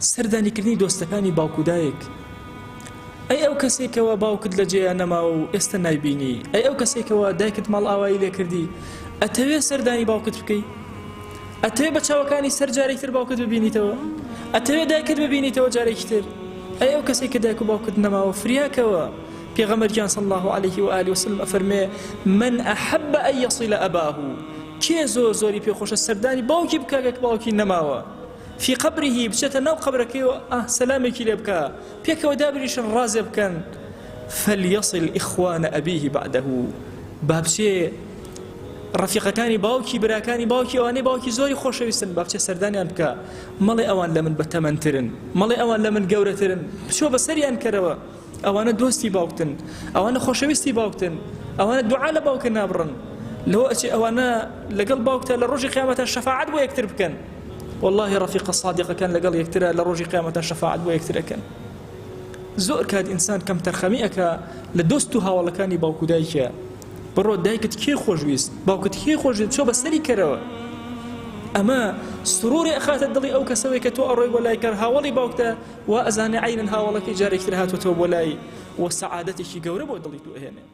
سەردانیکردنی دۆستەکانی باوک و دایک. ئەی ئەو کەسەی کەوا باوکت لە جێیا نەماوە و ئێستە نایبینی، ئەی ئەو کەسەی کەوا دایکت ماڵئاوایی لێ کردی، ئەتەوێ سەردانی باوکت بکەی؟ ئەتەوێ بە چاوەکانی سەر جارێکی تر باوکت ببینیتەوە؟ ئەتەوێ دایکت ببینیتەوە جارێکی تر؟ ئەی ئەو کەسەی کە دایک و باوکت نەماوە فریاکەوە. پێغەمبەر گیان صلی اللە علیه و آله وسلم ئەفەرمێ من احب ان یصل اباه کێ زۆر زۆری پێخۆشە سەردانی باوکی بکا کە باوکی نەماوە فی قبره بچێتە ناو قەبرەکەی و ئاه سەلامێکی لێ بکا پێکەوە دابنیشن ڕازێ بکەن فلیصل اخوان ابیه بعده با بچێ ڕەفیقەکانی باوکی براکانی باوکی ئەوانەی باوکی زۆری خۆشەویستن با بچێ سەردانیان بکە مەڵێ ئەوان لە من بەتەمەنترن مەڵێ ئەوان لە من گەورەترن بچۆ بەسەریان کەرەوە ئەوانە دۆستی باوکتن ئەوانە خۆشەویستی باوکتن ئەوانە دوعا لە باوکە نابڕن لەوە ئەچێ ئەوانە لەگەڵ باوکتە لە ڕۆژی قیامەتە شەفاعەت بۆ یەکتر بکەن واللهی ڕەفیقە سادقەکان لەگەڵ یەکترە لە ڕۆژی قیامەتە شەفاعەت بۆ یەکتر ئەکەن زۆر کات ئینسان کەم تەرخەمی ئەکا لە دۆست و هاوڵەکانی باوک و دایکە بڕۆ دایکت کێ خۆشویست باوکت کێ خۆشویست چۆ بەسەری کەرەوە ئەمە سروری ئەخاتە دڵی ئەو کەسەوەی کە تۆ ئەڕۆی بۆ لای کەر هاوڵی باوکتە وا ئەزانێ عەینەن هاوەڵەکەی جارێکی تر هاتۆتەوە بۆ لای و سەعادەتێکی گەورە بۆ دڵی تۆ ئەهێنێ.